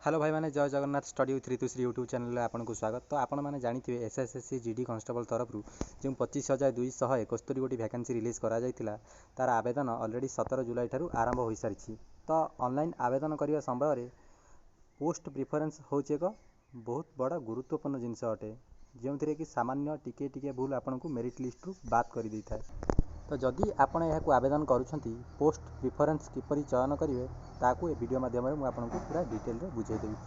Hello ଭାଇମାନେ, ଜୟ Jagannath. Study with ରିତୁଶ୍ରୀ YouTube ଚ୍ୟାନେଲରେ ଆପଣଙ୍କୁ ସ୍ୱାଗତ। ତ ଆପଣମାନେ ଜାଣିଥିବେ, ଏସ୍ଏସ୍ସି ଜିଡି କନଷ୍ଟେବଲ୍ ତରଫରୁ ଯେଉଁ 25,271 ଗୋଟି ଭ୍ୟାକେନ୍ସି ରିଲିଜ୍ କରାଯାଇଥିଲା, ତା'ର ଆବେଦନ ଅଲରେଡ଼ି 17 ଜୁଲାଇ ଠାରୁ ଆରମ୍ଭ ହୋଇସାରିଛି। ତ ଅନଲାଇନ୍ ଆବେଦନ କରିବା ସମୟରେ ପୋଷ୍ଟ ପ୍ରିଫରେନ୍ସ ହେଉଛି ଏକ ବହୁତ ବଡ଼ ଗୁରୁତ୍ୱପୂର୍ଣ୍ଣ ଜିନିଷ ଅଟେ, ଯେଉଁଥିରେ କି ସାମାନ୍ୟ ଟିକିଏ ଟିକିଏ ଭୁଲ ଆପଣଙ୍କୁ ମେରିଟ୍ ଲିଷ୍ଟରୁ ବାଦ୍ କରିଦେଇଥାଏ। ତ ଯଦି ଆପଣ ଏହାକୁ ଆବେଦନ କରୁଛନ୍ତି, ପୋଷ୍ଟ ପ୍ରିଫରେନ୍ସ କିପରି ଚୟନ କରିବେ, ତାହାକୁ ଏ ଭିଡ଼ିଓ ମାଧ୍ୟମରେ ମୁଁ ଆପଣଙ୍କୁ ପୁରା ଡିଟେଲରେ ବୁଝାଇଦେବି।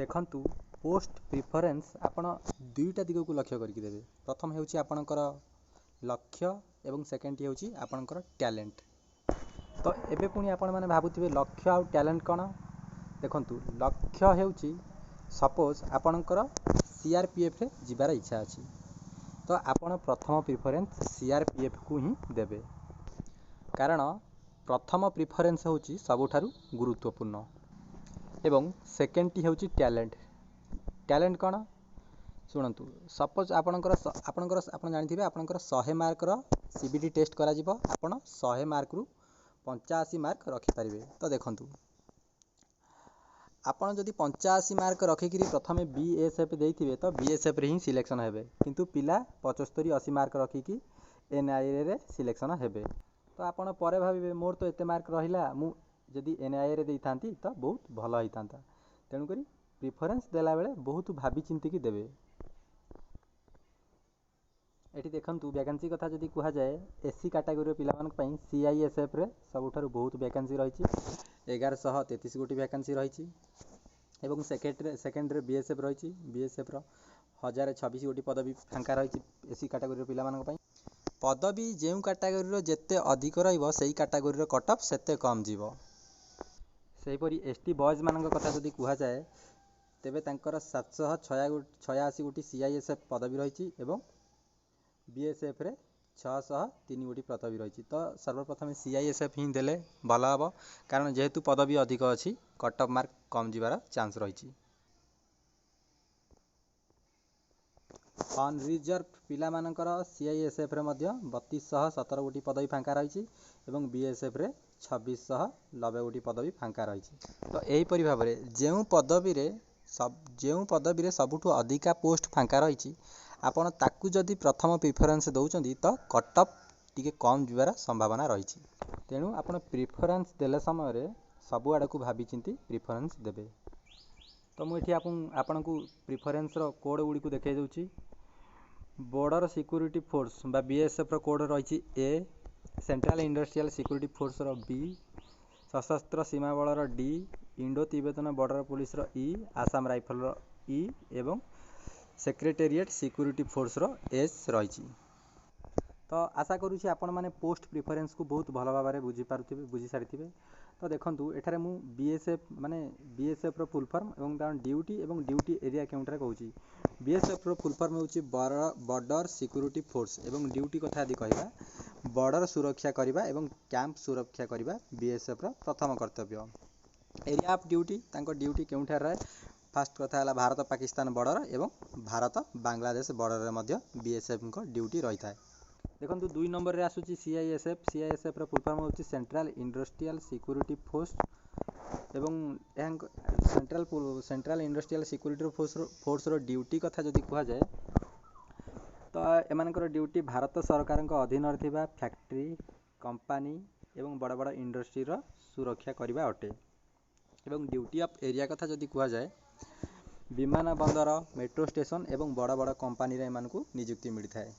ଦେଖନ୍ତୁ, ପୋଷ୍ଟ ପ୍ରିଫରେନ୍ସ ଆପଣ ଦୁଇଟା ଦିଗକୁ ଲକ୍ଷ୍ୟ କରିକି ଦେବେ। ପ୍ରଥମ ହେଉଛି ଆପଣଙ୍କର ଲକ୍ଷ୍ୟ ଏବଂ ସେକେଣ୍ଡଟି ହେଉଛି ଆପଣଙ୍କର ଟ୍ୟାଲେଣ୍ଟ। ତ ଏବେ ପୁଣି ଆପଣମାନେ ଭାବୁଥିବେ, ଲକ୍ଷ୍ୟ ଆଉ ଟ୍ୟାଲେଣ୍ଟ କ'ଣ? ଦେଖନ୍ତୁ, ଲକ୍ଷ୍ୟ ହେଉଛି, ସପୋଜ୍ ଆପଣଙ୍କର ସିଆର୍ପିଏଫ୍ରେ ଯିବାର ଇଚ୍ଛା ଅଛି, ତ ଆପଣ ପ୍ରଥମ ପ୍ରିଫରେନ୍ସ ସିଆର୍ପିଏଫ୍କୁ ହିଁ ଦେବେ, କାରଣ ପ୍ରଥମ ପ୍ରିଫରେନ୍ସ ହେଉଛି ସବୁଠାରୁ ଗୁରୁତ୍ୱପୂର୍ଣ୍ଣ। ଏବଂ ସେକେଣ୍ଡଟି ହେଉଛି ଟ୍ୟାଲେଣ୍ଟ। ଟ୍ୟାଲେଣ୍ଟ କ'ଣ? ଶୁଣନ୍ତୁ, ସପୋଜ୍ ଆପଣଙ୍କର ଆପଣ ଜାଣିଥିବେ, ଆପଣଙ୍କର 100 ମାର୍କର ସିବିଟି ଟେଷ୍ଟ କରାଯିବ। ଆପଣ 100 ମାର୍କରୁ 85 ମାର୍କ ରଖିପାରିବେ। ତ ଦେଖନ୍ତୁ, ଆପଣ ଯଦି 85 ମାର୍କ ରଖିକିରି ପ୍ରଥମେ ବିଏସ୍ଏଫ୍ ଦେଇଥିବେ, ତ ବିଏସ୍ଏଫ୍ରେ ହିଁ ସିଲେକ୍ସନ୍ ହେବେ। କିନ୍ତୁ ପିଲା 75 80 ମାର୍କ ରଖିକି ଏନ୍ଆଇଏରେ ସିଲେକ୍ସନ୍ ହେବେ। ତ ଆପଣ ପରେ ଭାବିବେ, ମୋର ତ ଏତେ ମାର୍କ ରହିଲା, ମୁଁ ଯଦି ଏନ୍ଆଇଏରେ ଦେଇଥାନ୍ତି ତ ବହୁତ ଭଲ ହେଇଥାନ୍ତା। ତେଣୁକରି ପ୍ରିଫରେନ୍ସ ଦେଲାବେଳେ ବହୁତ ଭାବି ଚିନ୍ତିକି ଦେବେ। ଏଠି ଦେଖନ୍ତୁ, ଭ୍ୟାକେନ୍ସି କଥା ଯଦି କୁହାଯାଏ, ଏସ୍ ସି କାଟାଗୋରୀର ପିଲାମାନଙ୍କ ପାଇଁ ସିଆଇଏସ୍ଏଫ୍ରେ ସବୁଠାରୁ ବହୁତ ଭ୍ୟାକେନ୍ସି ରହିଛି, 1133 ଗୋଟି ଭ୍ୟାକେନ୍ସି ରହିଛି ଏବଂ ସେକେଣ୍ଡରେ ବିଏସ୍ଏଫ୍ ରହିଛି। ବିଏସ୍ଏଫ୍ର 1026 ଗୋଟି ପଦବୀ ଫାଙ୍କା ରହିଛି ଏସ୍ ସି କାଟାଗୋରୀର ପିଲାମାନଙ୍କ ପାଇଁ। ପଦବୀ ଯେଉଁ କାଟାଗୋରୀର ଯେତେ ଅଧିକ ରହିବ, ସେଇ କାଟାଗୋରୀର କଟ୍ ଅଫ୍ ସେତେ କମ୍ ଯିବ। ସେହିପରି ଏସ୍ ଟି ବଏଜ୍ମାନଙ୍କ କଥା ଯଦି କୁହାଯାଏ, ତେବେ ତାଙ୍କର 786 ଗୋଟି ସିଆଇଏସ୍ଏଫ୍ ପଦବୀ ରହିଛି ଏବଂ ବିଏସ୍ଏଫ୍ରେ 603 ଗୋଟି ପଦବୀ ରହିଛି। ତ ସର୍ବପ୍ରଥମେ ସିଆଇଏସ୍ଏଫ୍ ହିଁ ଦେଲେ ଭଲ ହେବ, କାରଣ ଯେହେତୁ ପଦବୀ ଅଧିକ ଅଛି, କଟ୍ ଅଫ୍ ମାର୍କ କମ୍ ଯିବାର ଚାନ୍ସ ରହିଛି। ଅନରିଜର୍ଭ ପିଲାମାନଙ୍କର ସିଆଇଏସ୍ଏଫ୍ରେ ମଧ୍ୟ 3217 ଗୋଟି ପଦବୀ ଫାଙ୍କା ରହିଛି ଏବଂ ବିଏସ୍ଏଫ୍ରେ 2690 ଗୋଟି ପଦବୀ ଫାଙ୍କା ରହିଛି। ତ ଏହିପରି ଭାବରେ ଯେଉଁ ପଦବୀରେ ସବୁଠୁ ଅଧିକା ପୋଷ୍ଟ ଫାଙ୍କା ରହିଛି, ଆପଣ ତାକୁ ଯଦି ପ୍ରଥମ ପ୍ରିଫରେନ୍ସ ଦେଉଛନ୍ତି, ତ କଟ୍ ଅଫ୍ ଟିକେ କମ୍ ଯିବାର ସମ୍ଭାବନା ରହିଛି। ତେଣୁ ଆପଣ ପ୍ରିଫରେନ୍ସ ଦେଲା ସମୟରେ ସବୁ ଆଡ଼କୁ ଭାବିଚିନ୍ତି ପ୍ରିଫରେନ୍ସ ଦେବେ। ତ ମୁଁ ଏଠି ଆପଣଙ୍କୁ ପ୍ରିଫରେନ୍ସର କୋଡ଼୍ ଗୁଡ଼ିକୁ ଦେଖାଇ ଦେଉଛି। ବର୍ଡ଼ର ସିକ୍ୟୁରିଟି ଫୋର୍ସ ବା ବିଏସ୍ଏଫ୍ର କୋଡ଼୍ ରହିଛି ଏ, ସେଣ୍ଟ୍ରାଲ ଇଣ୍ଡଷ୍ଟ୍ରିଆଲ ସିକ୍ୟୁରିଟି ଫୋର୍ସର ବି, ସଶସ୍ତ୍ର ସୀମା ବଳର ଡି, ଇଣ୍ଡୋ ତିବେତନ ବର୍ଡ଼ର ପୋଲିସର ଇ, ଆସାମ ରାଇଫଲର ଇ ଏବଂ ସେକ୍ରେଟେରିଏଟ୍ ସିକ୍ୟୁରିଟି ଫୋର୍ସର ଏସ୍ ରହିଛି। ତ ଆଶା କରୁଛି ଆପଣମାନେ ପୋଷ୍ଟ ପ୍ରିଫରେନ୍ସକୁ ବହୁତ ଭଲ ଭାବରେ ବୁଝିପାରୁଥିବେ, ବୁଝି ସାରିଥିବେ। ତ ଦେଖନ୍ତୁ, ଏଠାରେ ମୁଁ ବିଏସ୍ଏଫ୍ ମାନେ ବିଏସ୍ଏଫ୍ର ଫୁଲ୍ ଫର୍ମ ଏବଂ ତାର ଡ୍ୟୁଟି ଏବଂ ଡ୍ୟୁଟି ଏରିଆ କେଉଁଠାରେ କହୁଛି। ବିଏସ୍ଏଫ୍ର ଫୁଲ୍ ଫର୍ମ ହେଉଛି ବର୍ଡ଼ର ସିକ୍ୟୁରିଟି ଫୋର୍ସ ଏବଂ ଡ୍ୟୁଟି କଥା ଯଦି କହିବା, ବର୍ଡ଼ର ସୁରକ୍ଷା କରିବା ଏବଂ କ୍ୟାମ୍ପ ସୁରକ୍ଷା କରିବା ବିଏସ୍ଏଫ୍ର ପ୍ରଥମ କର୍ତ୍ତବ୍ୟ। ଏରିଆ ଅଫ୍ ଡ୍ୟୁଟି, ତାଙ୍କ ଡ୍ୟୁଟି କେଉଁଠାରେ ରହେ? ଫାଷ୍ଟ କଥା ହେଲା ଭାରତ ପାକିସ୍ତାନ ବର୍ଡ଼ର ଏବଂ ଭାରତ ବାଂଲାଦେଶ ବର୍ଡ଼ରରେ ମଧ୍ୟ ବିଏସ୍ଏଫ୍ଙ୍କ ଡ୍ୟୁଟି ରହିଥାଏ। ଦେଖନ୍ତୁ, 2 ନମ୍ବରରେ ଆସୁଛି ସିଆଇଏସ୍ଏଫ୍। ସିଆଇଏସ୍ଏଫ୍ର ଫୁଲ୍ ଫର୍ମ ହେଉଛି ସେଣ୍ଟ୍ରାଲ ଇଣ୍ଡଷ୍ଟ୍ରିଆଲ ସିକ୍ୟୁରିଟି ଫୋର୍ସ ଏବଂ ଏହାଙ୍କ ସେଣ୍ଟ୍ରାଲ ସେଣ୍ଟ୍ରାଲ ଇଣ୍ଡଷ୍ଟ୍ରିଆଲ ସିକ୍ୟୁରିଟି ଫୋର୍ସର ଡ୍ୟୁଟି କଥା ଯଦି କୁହାଯାଏ, ତ ଏମାନଙ୍କର ଡ୍ୟୁଟି ଭାରତ ସରକାରଙ୍କ ଅଧୀନରେ ଥିବା ଫ୍ୟାକ୍ଟ୍ରି, କମ୍ପାନୀ ଏବଂ ବଡ଼ ବଡ଼ ଇଣ୍ଡଷ୍ଟ୍ରିର ସୁରକ୍ଷା କରିବା ଅଟେ। ଏବଂ ଡ୍ୟୁଟି ଅଫ୍ ଏରିଆ କଥା ଯଦି କୁହାଯାଏ, ବିମାନ ବନ୍ଦର, ମେଟ୍ରୋ ଷ୍ଟେସନ ଏବଂ ବଡ଼ ବଡ଼ କମ୍ପାନୀରେ ଏମାନଙ୍କୁ ନିଯୁକ୍ତି ମିଳିଥାଏ।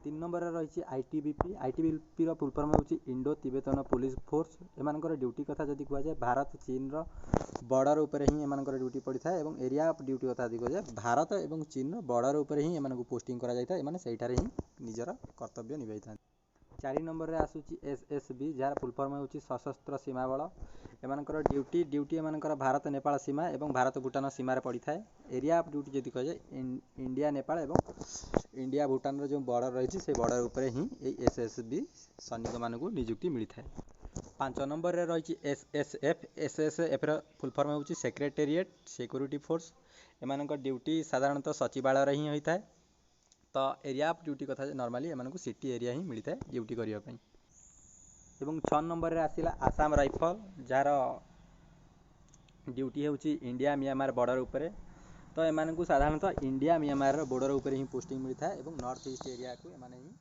3 ନମ୍ବରରେ ରହିଛି ଆଇଟିବିପି। ଆଇଟିବିପିର ଫୁଲ୍ ଫର୍ମ ହେଉଛି ଇଣ୍ଡୋ ତିବେତନ ପୋଲିସ ଫୋର୍ସ। ଏମାନଙ୍କର ଡ୍ୟୁଟି କଥା ଯଦି କୁହାଯାଏ, ଭାରତ ଚୀନର ବର୍ଡ଼ର ଉପରେ ହିଁ ଏମାନଙ୍କର ଡ୍ୟୁଟି ପଡ଼ିଥାଏ ଏବଂ ଏରିଆ ଅଫ୍ ଡ୍ୟୁଟି କଥା ଯଦି କୁହାଯାଏ, ଭାରତ ଏବଂ ଚୀନର ବର୍ଡ଼ର ଉପରେ ହିଁ ଏମାନଙ୍କୁ ପୋଷ୍ଟିଂ କରାଯାଇଥାଏ। ଏମାନେ ସେଇଠାରେ ହିଁ ନିଜର କର୍ତ୍ତବ୍ୟ ନିଭାଇଥାନ୍ତି। 4 ନମ୍ବରରେ ଆସୁଛି ଏସ୍ଏସ୍ବି, ଯାହାର ଫୁଲ୍ ଫର୍ମ ହେଉଛି ସଶସ୍ତ୍ର ସୀମା ବଳ। ଏମାନଙ୍କର ଡ୍ୟୁଟି ଡ୍ୟୁଟି ଏମାନଙ୍କର ଭାରତ ନେପାଳ ସୀମା ଏବଂ ଭାରତ ଭୁଟାନ ସୀମାରେ ପଡ଼ିଥାଏ। ଏରିଆ ଅଫ୍ ଡ୍ୟୁଟି ଯଦି କୁହାଯାଏ, ଇଣ୍ଡିଆ ନେପାଳ ଏବଂ ଇଣ୍ଡିଆ ଭୁଟାନର ଯେଉଁ ବର୍ଡ଼ର ରହିଛି, ସେ ବର୍ଡ଼ର ଉପରେ ହିଁ ଏଇ ଏସ୍ଏସ୍ବି ସୈନିକମାନଙ୍କୁ ନିଯୁକ୍ତି ମିଳିଥାଏ। 5 ନମ୍ବରରେ ରହିଛି ଏସ୍ଏସ୍ଏଫ୍। ଏସ୍ଏସ୍ଏଫ୍ର ଫୁଲ୍ ଫର୍ମ ହେଉଛି ସେକ୍ରେଟେରିଏଟ୍ ସିକ୍ୟୁରିଟି ଫୋର୍ସ। ଏମାନଙ୍କ ଡ୍ୟୁଟି ସାଧାରଣତଃ ସଚିବାଳୟରେ ହିଁ ହୋଇଥାଏ। ତ ଏରିଆ ଅଫ୍ ଡ୍ୟୁଟି କଥା, ନର୍ମାଲି ଏମାନଙ୍କୁ ସିଟି ଏରିଆ ହିଁ ମିଳିଥାଏ ଡ୍ୟୁଟି କରିବା ପାଇଁ। ଏବଂ 6 ନମ୍ବରରେ ଆସିଲା ଆସାମ ରାଇଫଲ୍, ଯାହାର ଡ୍ୟୁଟି ହେଉଛି ଇଣ୍ଡିଆ ମିଆଁମାର ବର୍ଡ଼ର ଉପରେ। ତ ଏମାନଙ୍କୁ ସାଧାରଣତଃ ଇଣ୍ଡିଆ ମିଆଁମାରର ବର୍ଡ଼ର ଉପରେ ହିଁ ପୋଷ୍ଟିଂ ମିଳିଥାଏ ଏବଂ ନର୍ଥ ଇଷ୍ଟ ଏରିଆକୁ ଏମାନେ ହିଁ